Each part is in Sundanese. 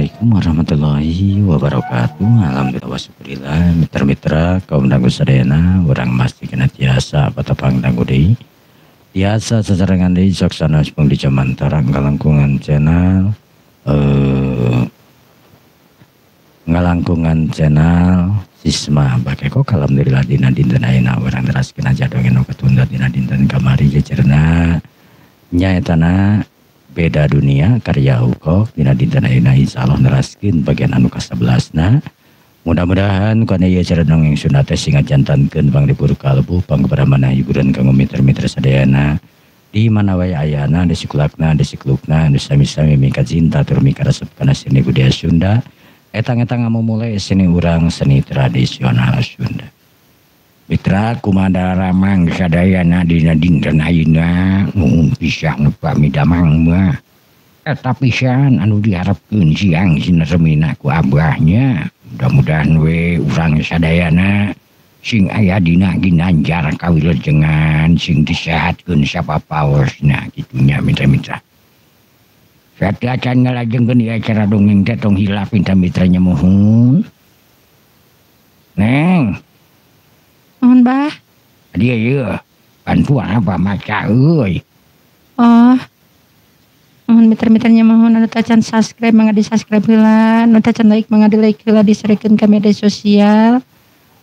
Assalamualaikum warahmatullahi wabarakatuh. Alhamdulillah wa syukurillah, mitra-mitra kaum dangu sadayana, urang masih kena tiasa patepang dangu deui. Tiasa sasarengan deui sok sanes pung di Jamantara ngalangkungan channel ngalangkungan channel Sisma Bakekok. Alhamdulillah dina dinten ayeuna urang teraskeun aja dongeng nu katunda dina dinten kamari jejerna nyaetana Beda Dunia karya Ukok. Dina dinten ayeuna insyaallah neraskeun bagian anu ka-11na. Mudah-mudahan kana ieu cara dongeng Sunda teh sing ngajantankeun panglipur kalbu pangparamana hiburan kanggo mitra-mitra sadayana di mana wae ayana, di sikulakna, di siklukna, di sami-sami mika cinta tur mika resep kana seni budaya Sunda. Etang-etang ngamumule seni urang, seni tradisional Sunda. Mitra, kumaha ramang sadayana dina dinten ayeuna? Nuhun pisan upami damang mah. Eta pisan anu diharapkeun siang sineremina ku abahnya. Mudah-mudahan we urang sadayana sing aya dina ginanjar kawilujengan, sing disehatkeun sapapaosna kitu nya, mitra-mitra. Sateuacan ngalajengkeun ieu acara dongeng teh, tong hilap mitra-mitranya, muhun. Neng. Mohon, Bah. Dia ieu bantuan apa maca euy. Oh. Mohon mitra-mitranya, mohon anu tacan subscribe mangga di subscribe heula, anu tacan like mangga di like heula, disarekeun ka media sosial.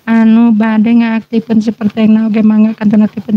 Anu bade ngaktifkeun seperti yang oge mangga kantun aktifkeun.